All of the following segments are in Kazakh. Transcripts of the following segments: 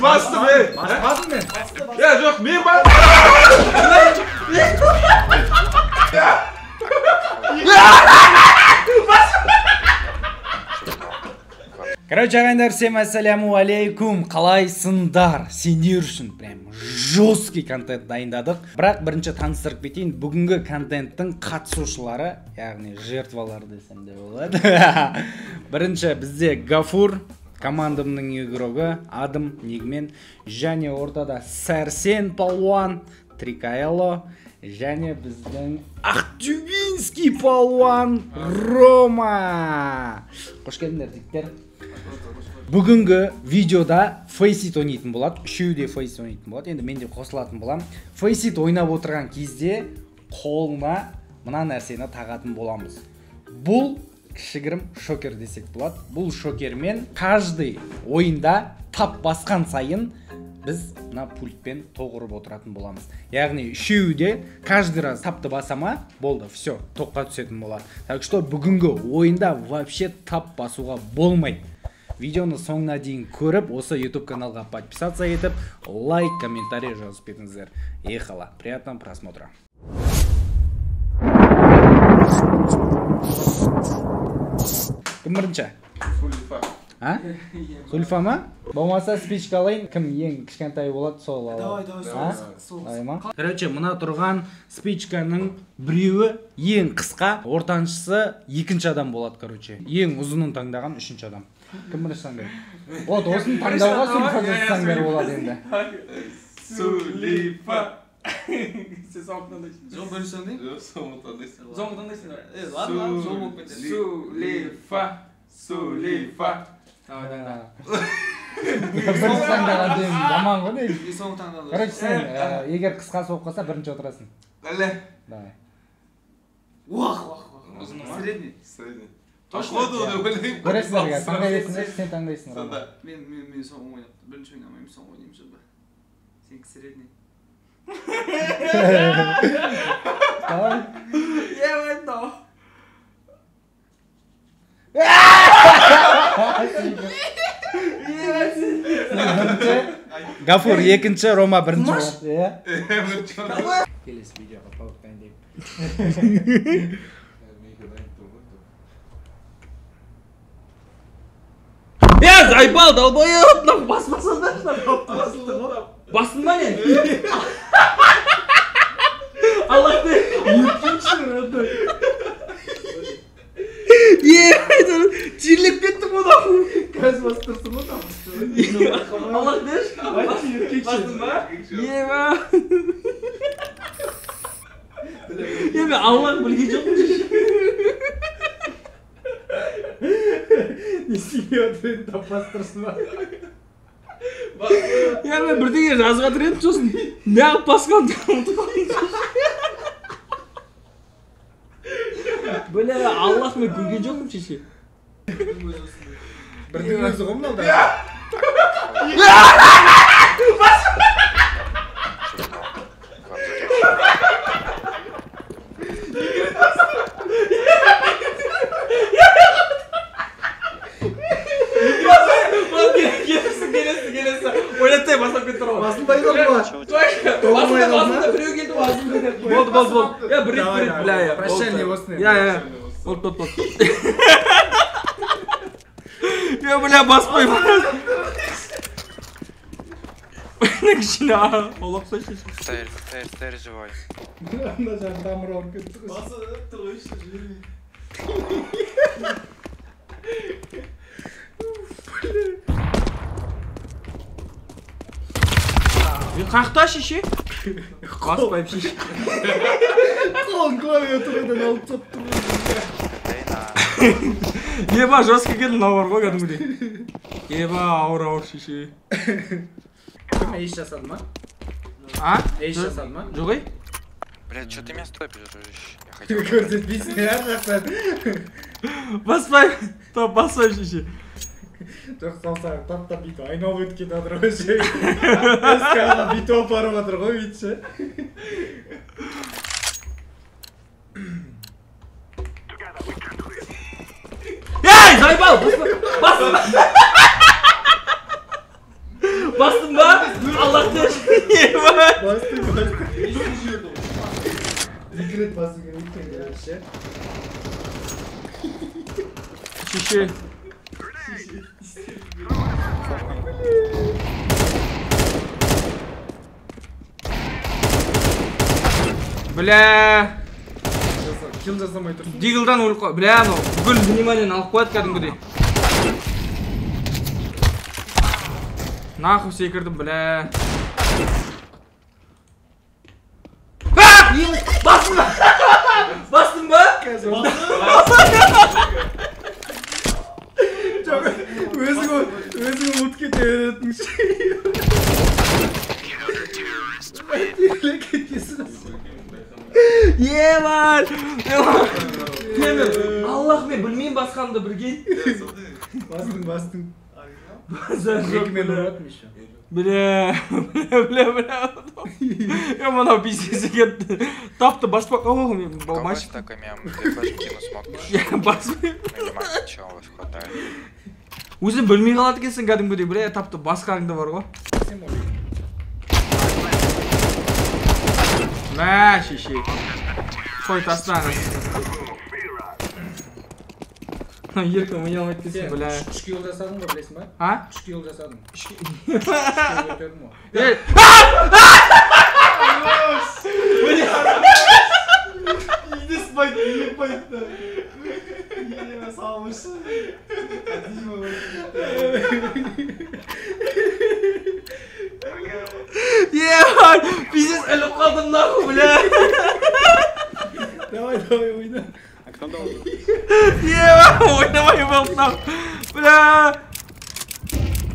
Бастым, ей. Баспадым мен. Е, жоқ, мен бастым. Короче, ағайындар, всем ассаляму алейкум. Қалайсыңдар? Сендер үшін прям жесткий контент дайындадық. Бірақ бірінші таныстырып кетейін. Бүгінгі контенттің қатысушылары, яғни жертвалары десем де болады. Бірінші бізде Гафур, командамның игрогы, Адым, Нигмен, және ортада Сәрсен палуан, Трикаэло, және біздің Ақтюбинский палуан Рома. Қош келдіңдер, жігіттер. Бүгінгі видеода Faceit ойнайтын болады. Үшеуі де Faceit ойнайтын болады. Енді мен де қосылатын боламын. Faceit ойнап отырған кезде қолына мына нәрсені тағатын боламыз. Бұл кішігірім шокер десек болады. Бұл шокермен каждый ойында тап басқан сайын біз мына пультпен тоқ ұрып отыратын боламыз. Яғни үшеуі де каждый раз тапты басама, болды, все, тоққа түсетін болады. Так что бүгінгі ойында вообще тап басуға болмайды. Видеоны соңына дейін көріп, осы YouTube каналға подписаться етіп, лайк, комментарий жазып кетіңіздер. Ехала, приятного просмотра. Кім бірінші? Сулифа. А? Сулифа ма? Болмаса спичка алайын, кім ең кішкентай болады, сол алады. Давай, давай, сол. Давай ма? Короче, мына тұрған спичканың біреуі ең қысқа, ортаншысы екінші адам болады, короче. Ең ұзынын таңдаған үшінші адам. Кім бірінші таңдайды? Вот, осыны таңдауға Сулифа жасасаңдар болады енді. Сулифа. Сен соңғы таңдайсың. Жоқ, бірінші таңдайын? Жоқ, соңғы таңдайсың. Соңғы таңдайсың. Ладно, ладно, жол болып кетеді. Сулифа. Сулифа. Давай, давай. Бірінші таңдаған деген жаман ғой негізі. Соңғы таңдады. Короче, сен егер қысқа соғып қалса, бірінші отырасың. Әле. Давай. Уах, уах, уах. Ұзыны ма? Средний. Средний. Походу, деп ойлаймын. Көресіңдер, таңдай берсіңдер, сен таңдайсың. Сонда. Мен соңғы ойнап, бірінші ойнамаймын, соңғы ойнаймын сонда. Сенікі средний. Давай. Е, мынау. Гафур екінші, Рома бірінші болады. Иә. Келесі видеоға тауық дайындаймын. Е, заебал, долбоеб, нахуй, баспасаңдаршы, нахуй. Бастың ба не? Аллах ты. Екінші, родной. Е, терлеп кеттім ғой, нахуй. Қазір басып тұрсың ғой, нахуй. Аллах деші. Айтшы, еркекше. Бастың ба? Е, ба. Е, мен Аллах білген жоқпын. Не істеп отыр енді, тап басып тұрсың ба? Е, мен бірдеңе жазып жатыр едім, сосын неғып басқанымды ұмытып қалдым. Бля, Аллах, мен көрген жоқпын шеше. Бірдің өзі ғой мынау да. Келесі, келесі, келесі. Ойлаттай бастап кетті ғой. Басылмай қалды ма? Басында, басында біреу келді, басында. Болды, болды, болды. Я бір рет, бір рет, бля, я. Прощальный болсын енді. Я, я. Болды, болды, болды. Я, бля, баспаймын. Кішкене аулақ қойшы. Тер живой. Ана жағы тамыр ауырып кетті ғой. Басып тұр ғой, жібермей. Мен қақта шеше? Баспаймын шеше. Қолын клавиатурадан алып тастап тұр ғой. Еба, жестко келді мынау бар ғой кәдімгідей. Еба, ауыр ауыр шеше. Кім эйс жасады ма? А? Эйс жасады ма? Жоқ ей. Блядь, что ты меня стопишь, дружище? Я хотел... Көрсетпейсің, ә, жақтан. Баспаймын. Топ, баспаймын шеше. Жоқ, саусағын таптап бүйтіп айналып өтіп кетіп жатыр ғой ше. СК-ға бүйтіп апарып жатыр ғой бүйтіп ше. Ей, заебал! Баспа! Баспа! Бастың ба? Аллах ебать. Бастың, бастың. Екі рет басу керек екен, короче. Шеше. Бля. Килл жасамай тұрсың. Диглдан өліп қой. Бля, анау бүкіл вниманиені алып қояды кәдімгідей. Нахуй секірдім, бля. Бастым ба? Бастым ба? Жоқ, өзің ұмытып кете беретін ше. Кеткесін. Ебать! Аллах, мен білмеймін басқанымды бірге. Бастың, бастың. Екі мен ұратым еще. Бля, бля, бля, бля. Я мынау пиздец екен. Тапты баспақ. О, мен болмашы. Такой мем, ты флешку кину смог. Баспай. Чего у вас хватает? Өзің білмей қалады екенсің кәдімгідей, бля, тапты басқаның да бар ғой. Мә, шеше. Қой, таста. Еркін ойнай алмайды екенсің, бля. 3 килл жасадың ғой, білесің ба? А? 3 килл жасадың. 3 килл көтердім ғой. Ей! Иди спать, ебать. Елеме салмыш. Ебать! Пиздец, іліп қалдым нахуй, бля. Давай, давай, ойна. Ебать, ойнамай болды нахуй. Бля.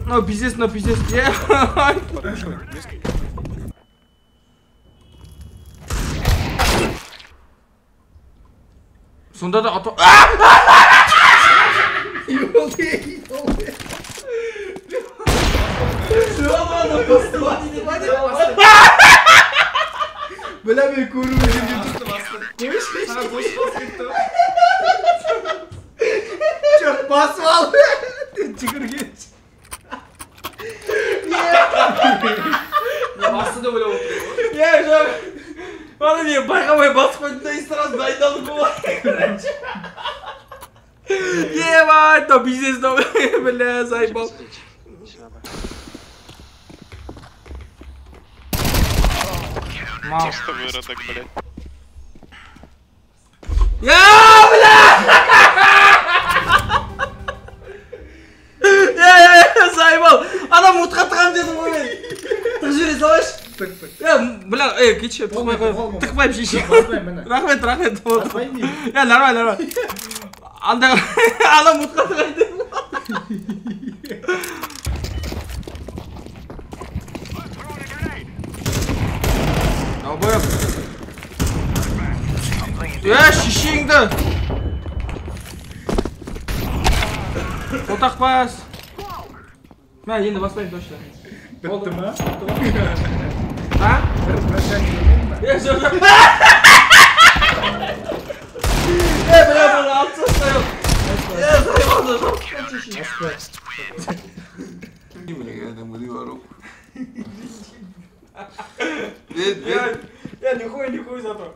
Ну, пиздец, ну, пиздец. Ебать. Сонда да ата... Бля, мен көрмедім. Жоқ, басып алды. Жүгірген. Басты деп ойлап отырмын. Е, жоқ. Ана мен байқамай басып қойдым да, и сразу дайындалдым ғой. Ебать, то пиздец, бля, заебал. Просто выродок, блядь. Я, бля! Я, заебал! Ана мутқа тығам дедім ғой мен. Тық жібере салайыншы. Тық, тық. Я, бля, ей, кетші, тықпай қой. Тықпаймын шеше. Рахмет, рахмет. Я, нормально, нормально. Анда, ана мутқа тығайын дедім. Долбоеб. Е, шешеңді. Қотақ бас. Мә, енді баспаймын точно. Бітті ма? А? Бір прощание бермедің ба? Е, жоқ, жоқ. Е, бля, бұны алып тастайын. Е, заебал, жоқ. Я нихуя, нихуя зато.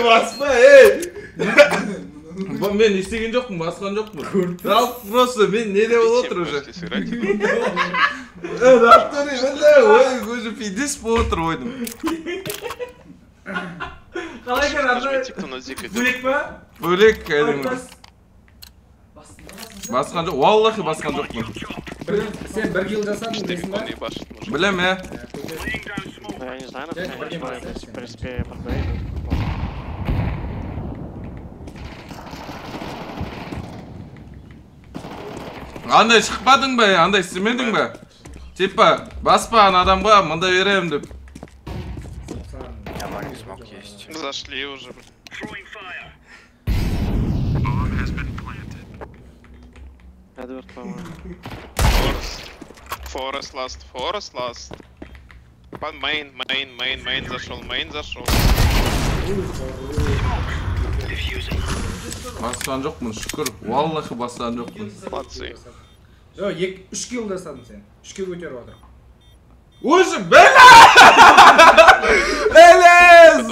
Баспа, ей! Мен істеген жоқпын, басқан жоқпын. Жалпы просто мен не деп отыр уже. Ой, пиздец болып отыр ойдым. Қалай екен, Абдрай? Бөлек па? Бөлек, кәдімгі. Басқан жоқ, валлахи басқан жоқпын. Сен бір килл жасадың, білесің ба? Білем, е. Я не знаю, в принципе, Андай шықпадың ба, андай істемедің ба? Типа, баспа ана адамға, мында беремін деп. Зашли уже. Эдвард, по-моему. Forest last, forest last. Мейн, мейн, мейн, мейн зашел, мейн зашел. Басқан жоқпын, шүкір. Валлахи басқан жоқпын. Молодцы. Жоқ, 3 килл жасадың сен. 3-ке көтеріп отыр. Уже, бля! Элес!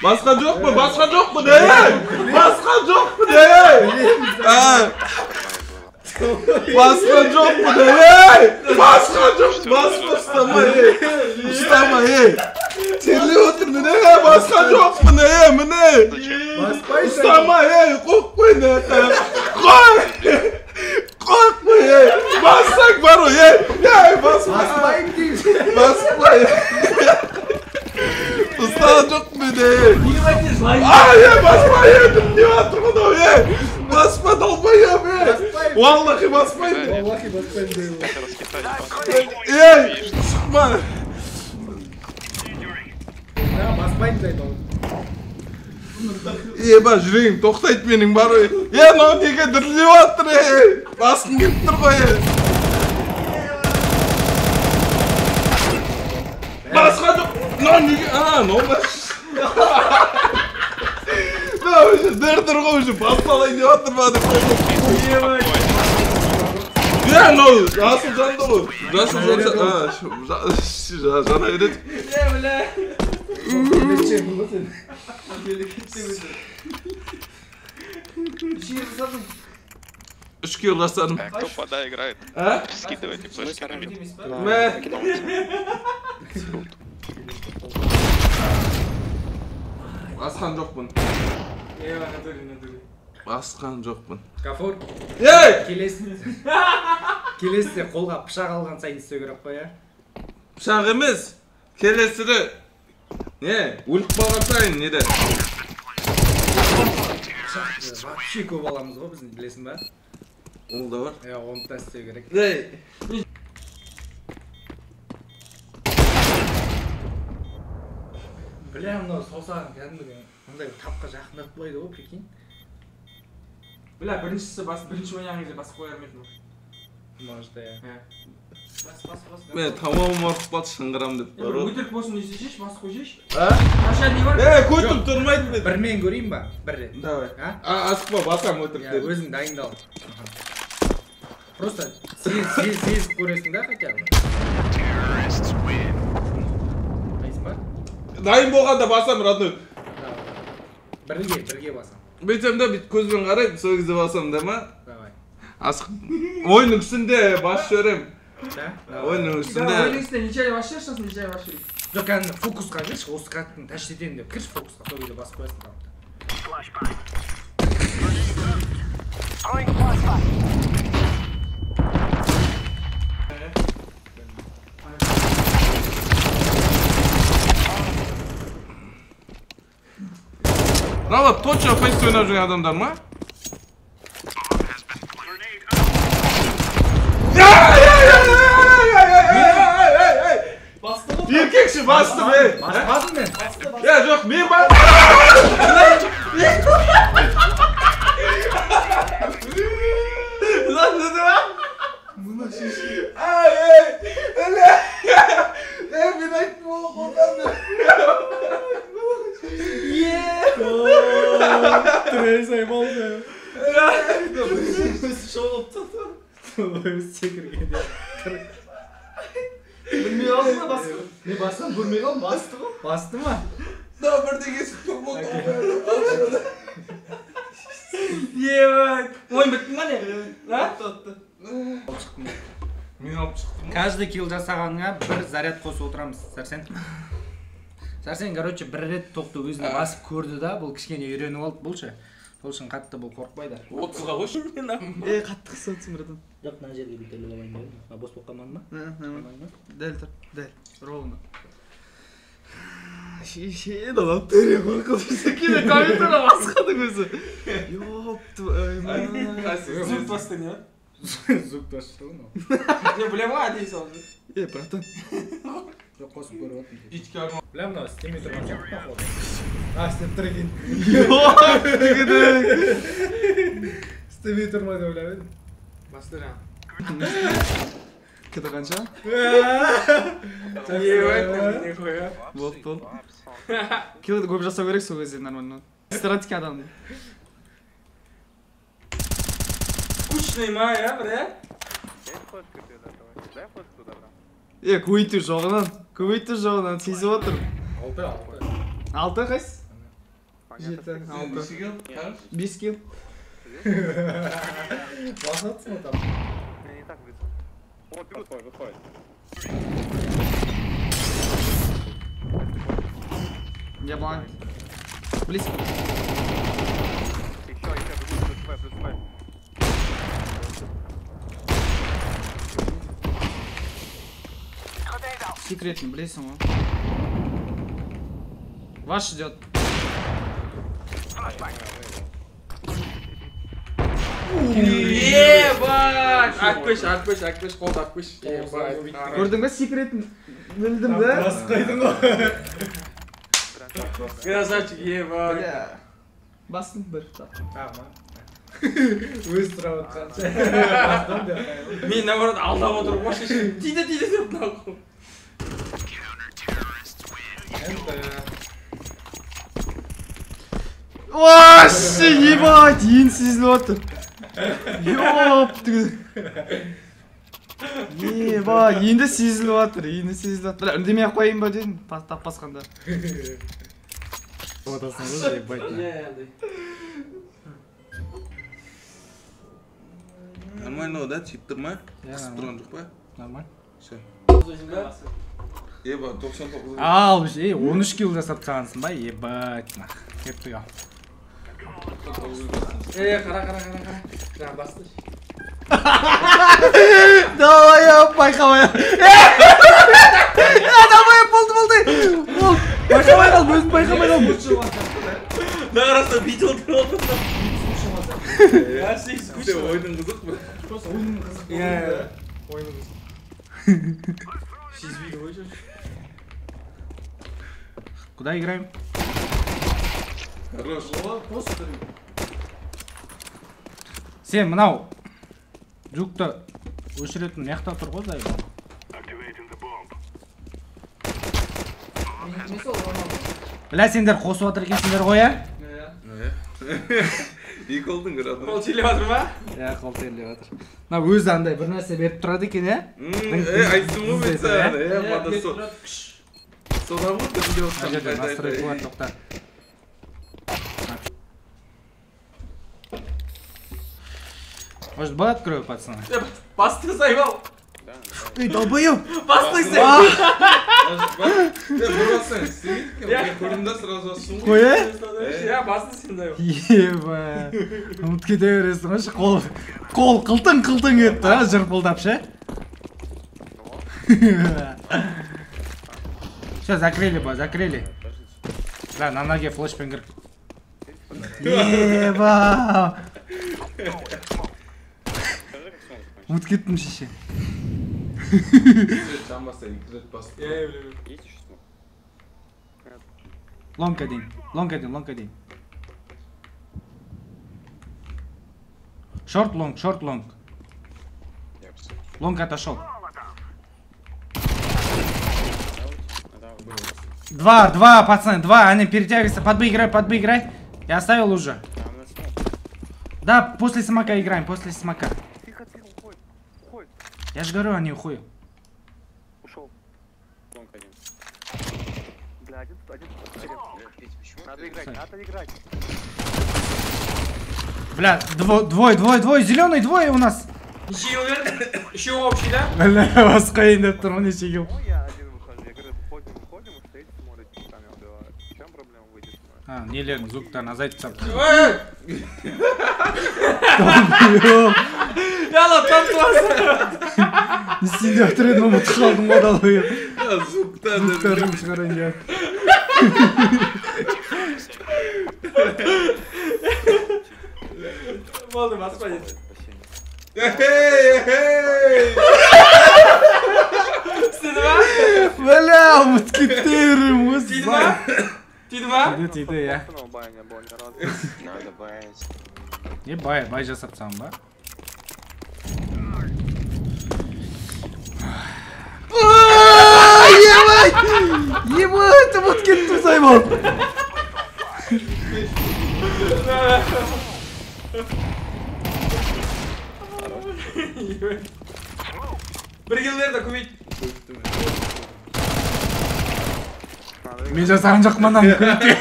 Басқан жоқпын, басқан жоқпын, ей! Басқан жоқпын, ей! Басқан жоқпын, ей! Басқан жоқпын, баспа, ұстама, ей! Ұстама, ей! Терлеп отырмын, ей! Басқан жоқпын, ей, міне! Ұстама, ей! Қойып қой, қой! Қойып қой, ей! Бассаң бар ғой, ей! Ей, баспа! Баспаймын деймін. Баспа, ей! Ұстаған жоқпын, ей! Ай, ей, баспа, ей! Не жатыр мынау, ей! Баспа, долбоеб, ей! Валлахи, баспаймын! Валлахи, баспаймын деймін. Ей, шықма! Баспаймын дейді ол. Еба, жүрегім тоқтайды менің бар ғой. Е, мынау неге дірілдеп жатыр, ей? Басқым келіп тұр ғой, ей. Басқа жоқ. Мынау неге? А, мынау мынау уже дір-дір ғой, уже баспалайын деп жатыр ма деп. Е, мынау жасыл жанды ғой. Жасыл жанса, жана береді. Е, бля. Үш килл жасадым. Кто пода играет? А? Скидывайте флешки на мид. Мә. Басқан жоқпын. Басқан жоқпын. Гафур. Ей! Келесіде қолға пышақ алған сайын істеу керек қой, ә? Пышақ емес. Келесіде не, өліп қалған сайын неде? Пышақты вообще көп аламыз ғой біздің, білесің ба? Ол да бар. Иә, оны да істеу керек. Ей! Бля, мынау саусағын кәдімгі мындай тапқа жақындатпайды ғой, прикинь. Бля, біріншісі бас, бірінші ойнаған кезде басып қояр ма едім? Может, иә. Бас, бас, бас. Мен тамағым ауырып қалды, шыңғырам деп бар ғой. Өтірік болсын десе шеш, басып қойсайшы. А? Қашан не бар? Е, көтім тұрмайды мен. Бір мен көрейін ба? Бір рет. Давай. А? Асықпа, басам өтірік деп. Өзің дайындал. Просто сезіп көресің да хотя бы. Дайынсың ба? Дайын болғанда басам, родной. Бірге басам. Бүйтсем де, бүйтіп көзбен қараймын, сол кезде басам да ма? Давай. Асық. Ойынның үстінде басып жіберем. Да? Ойынның үстінде. Ойынның үстінде неше ай басып жіберші, сосын неше ай басып жіберейін. Жоқ, кәдімгі фокусқа кірші, осы кәдімгі тәшт етемін деп кірші фокусқа, сол кезде басып қоясың там. Мыналар точно фейс ойнап жүрген адамдар ма? Еркекші бастым, ей! Баспадым мен. Е, жоқ, мен бастым. Lan dedi lan. Мына шеше. Ай, ей, эле. Ей, мен айттым ол қолдан. Трейсай болды. Шоу болып тұр. Секіргенде. Білмей қалдым ба басты? Не бассам көрмей қалдым. Басты ғой. Басты ма? Да, бірдеңесі тұр болды. Ебать. Ойын бітті ма не? А? Мен алып шықтым. Каждый килл жасағаныңа бір заряд қосып отырамыз, Сәрсен. Сәрсен, короче, бір рет тоқты өзіне басып көрді да, бұл кішкене үйреніп алды бұл ше. Сол үшін қатты бұл қорықпайды. 30-ға қойшы. Е, қатты қысып отырсың, братан. Жоқ, мына жерге бүйтіп алайын дедім. А бос болып қалмады ма? Нормально. Дәл тұр, дәл. Ровно. Шеше, дала төре қорқып жүрсе келе компьютерға басқаның өзі. Ёп твою мать. Звук басты не? Звук басты ғой. Не, білем ғой, әдейі салып жүр. Е, братан. Жоқ, қосып көріп отырмын. Ичке арма. Бля, мынау істемей тұрған сияқты походу. А, істеп тұр екен. Істемей тұр ма деп ойлап едім. Басты жаңа. Кіді қанша? Нихуя. Болды, болды. Килді көп жасау керек сол кезде нормально. Стратегия адам. Скучный ма, я, бля? Көбейту жоғынан, көбейту жоғынан сезіп отырмын. 6, 6. 6 қайсы? 7, 6. 5 килл. Басатсың ғой там. Вот, выходит, выходит. Я блайнд. Близко. Еще, бегут, плюс В, плюс В. Секретный, близко. Ваш идет. Ебать! Атпеш, атпеш, атпеш, қолды атпеш. Ебать. Көрдің бе секретін? Білдім да? Басып қойдың ғой. Красавчик, ебать. Бастым бір. Тағы ма? Өз сұрап отқанша. Бастым деп. Мен наоборот алдап отырып ғой шешем. Тиді, тиді деп нахуй. Вообще, ебать, енді сезіліп отыр. Ёпты. Ебать, енді сезіліп отыр, енді сезіліп отыр. Үндемей ақ қояйын ба дедім, тап басқанда. Отасың ғой, ебать. Нормально, да? Тиіп тұр ма? Қысып тұрған жоқ па? Нормально. Все. Еба, 99. Ал, 13 килл жасап тастағансың ба? Ебать, нах. Кеттік ал. Қара, қара, қара, қара. Жаңа басты. Давай, байқамай. Давай, болды, болды. Болды. Байқамай қалдым, өзім байқамай қалдым. Мына қараса бүйтіп отырып алды. Ойының қызық па? Просто ойының қызық. Иә. Ойының қызық. Сезбейді ғой шеш. Куда играем? Хорош. Сен мынау жүкті өшіретін мияқта тұр ғой зайба. Бля, сендер қосып жатыр екенсіңдер ғой, ә? Екі олдың градус. Қол терлеп жатыр ма? Иә, қол терлеп жатыр. Мына өзі андай бір нәрсе беріп тұрады екен, ә? Айттым ғой мен саған, мада сол. Содан ғой дірілдеп отқан. Мына жерде настройка бар, тоқта. Может, Б открою, пацаны? Басты заебал. Эй, долбоёб! Басты заебал! Бір бассаң істемейді екен. Мен көрдім да сразу бастым ғой. Қой, ә? Иә, басты сен заебал. Еба. Ұмытып кете бересің ғой, қол қылтың-қылтың етті, а, жырпылдап ше. Все, закрыли, ба, закрыли. Да, на ноге флешпен кір. Еба. Ұмытып кеттім шеше. Жан басса екі рет басты. Лонг один, лонг один, лонг один. Шорт лонг, шорт лонг. Лонг отошел. Два, два, пацаны, два. Они перетягиваются. Под Б играй, под Б играй. Я оставил уже. Да, после смока играем, после смока. Тихо, тихо, уходит, уходит. Я же говорю, они уходят. Ушел. Лонг один. Бля, один, один, один. Надо играть, надо играть. Бля, двое, двое, двое, зеленый, двое у нас. Ничего, еще общий, да? Бля, вас қайын деп тұрмын, неше килл. Ну, я один выхожу, я говорю, выходим, выходим, и стоите, смотрите, сами убивают. В чем проблема выйти с мной? А, нелерін звуктарын азайтып тастапты. Яла, тартып. Не істейін деп тұр едім, ұмытып қалдым ғой долбоеб. Звуктарын. Звуктарын шығарайын деп. Болды, баспа деді. Эй, эй! Істеді ма? Бля, ұмытып кеттерім ғой. Тиді ма? Тиді ма? Тиді, тиді, иә. Бая не было ни разу. Надо баять. Не бай, бай жасап тастаған ба? Бір килл берді, көбейт. Мен жасаған жоқпын ананы көбейтке.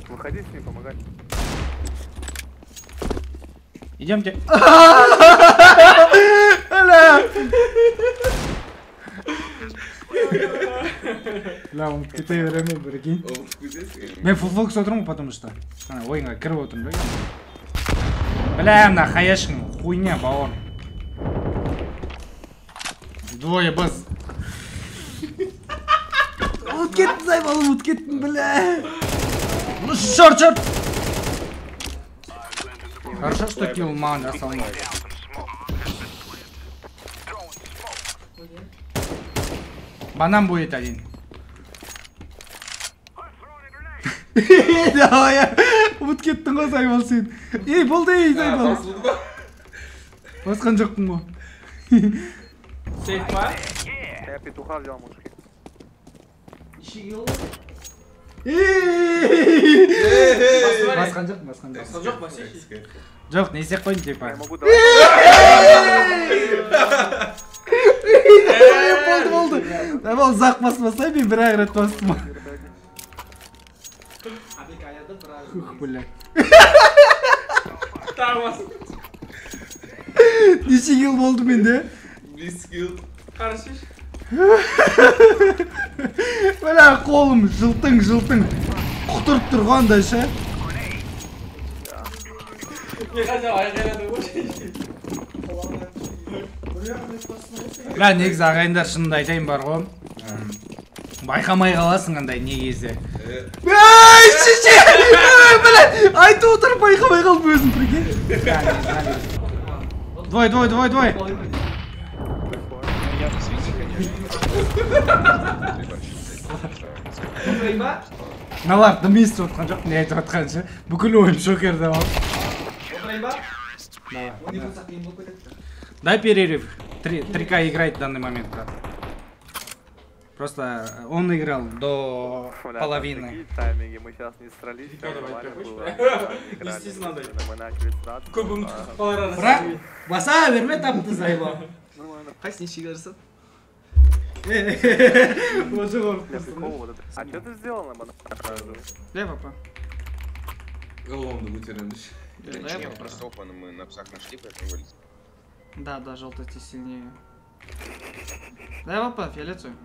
Выходи с ним, помогай. Идемте. Бля, ұмытып кете беремін, прикинь. Мен фулл фокус отырмын, потому что. Ана ойынға кіріп отырмын да. Бля, мына хаяшың хуйня, бауырым. Двое бас. Ұмытып кеттім, заебал, ұмытып кеттім, бля. Ну, шорт, шорт. Хорошо, что килл маған жасалмайды. Банан будет один. Давай, ұмытып кеттің ғой, заебал сен. Ей, болды, ей, заебал. Басқан жоқпын ғой. Сейф па? Я петуха взял, мужики. Басқан жоқ, басқан жоқ. Басқан жоқ, басейші. Жоқ, не істеп қойдың, типа. Болды, болды. Давай, ұзақ баспасай, мен бір-ақ рет бастым. Ух, бля. Тағы бас. Неше килл болды менде? 5 килл. Қарашы. Бля, қолым жылтың-жылтың құтырып тұрғандай ше. Не хотел, айқайлады ғой. Бля, негізі ағайындар, шынымды айтайын бар ғой. Байқамай қаласың андай не кезде. Ей, шеше! Бля, айтып отырып байқамай қалдым өзім, прикинь. Двое, двое, двое, двое. Мыналар дым естіп отқан жоқ, не айтып отқанын ше. Бүкіл ойым шокерде алып. Дай перерыв. 3К играет в данный момент, брат. Просто он играл до половины. Такие тайминги, мы сейчас не срались, Брат, баса берме тапты заебал. Қайсы неше жасады? А что ты сделал на банан? Лево, па. Головымды көтеремін. Нет, просто опа, мы на псах нашли, поэтому вылез. Да, да, желтый тебе сильнее. Дай опа, фиолетовую.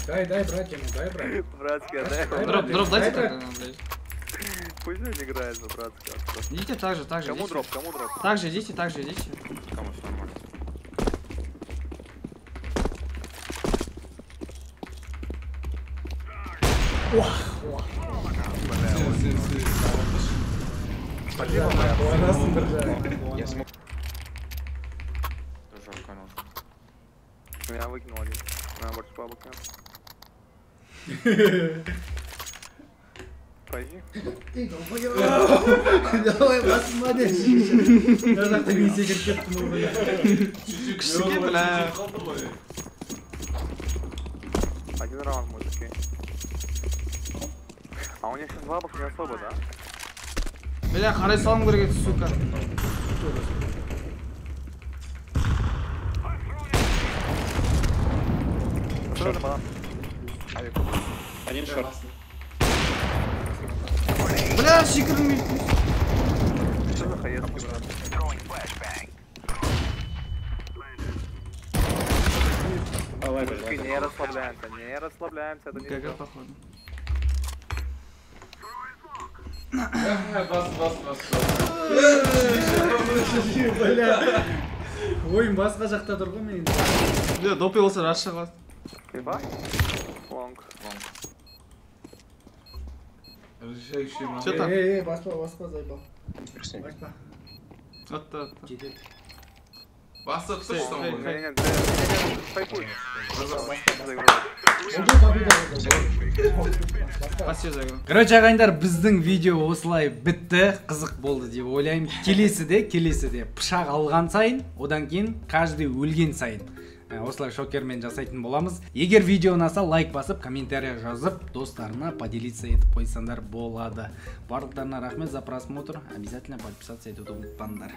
Дай, дай, брат, ему, дай, брат. Братский, дай. Дроп, дроп, дайте тогда нам, блядь. Пусть он играет за братский. Идите так же, так же. Кому дроп, кому дроп? Так же идите, так же идите. Кому все нормально. Я смог. Тоже канал. Меня выкинул один. На больше бабок нет. Пойди. Ты долбоёб. Давай посмотри. Я так не секіріп кеттім ғой, бля. Күшті, бля. Один раунд, мужики. А у них сейчас бабок не особо, да? Бля, қарай салым керек еді, сука. Один шорт. Бля, секірмей. Что за хаешки, брат? Мужики, не расслабляемся, не расслабляемся. Это не ГГ, походу. Бас, бас, бас. Бля. Ойын басқа жақта тұр ғой менің. Бля, допи болса рас шығады. Либо? Лонг. Решающий момент. Че там? Эй, эй, баспа, баспа, заебал. Баспа. Атты, атты. Жетеді. Басып тұрсың ғой. Нет, нет, фейкуй. Спасибо за игру. Короче, ағайындар, біздің видео осылай бітті. Қызық болды деп ойлаймын. Келесіде пышақ алған сайын, одан кейін каждый өлген сайын осылай шокермен жасайтын боламыз. Егер видео ұнаса, лайк басып, комментарий жазып, достарына поделиться етіп қойсаңдар болады. Барлықтарына рахмет за просмотр. Обязательно подписаться етуді ұмытпаңдар.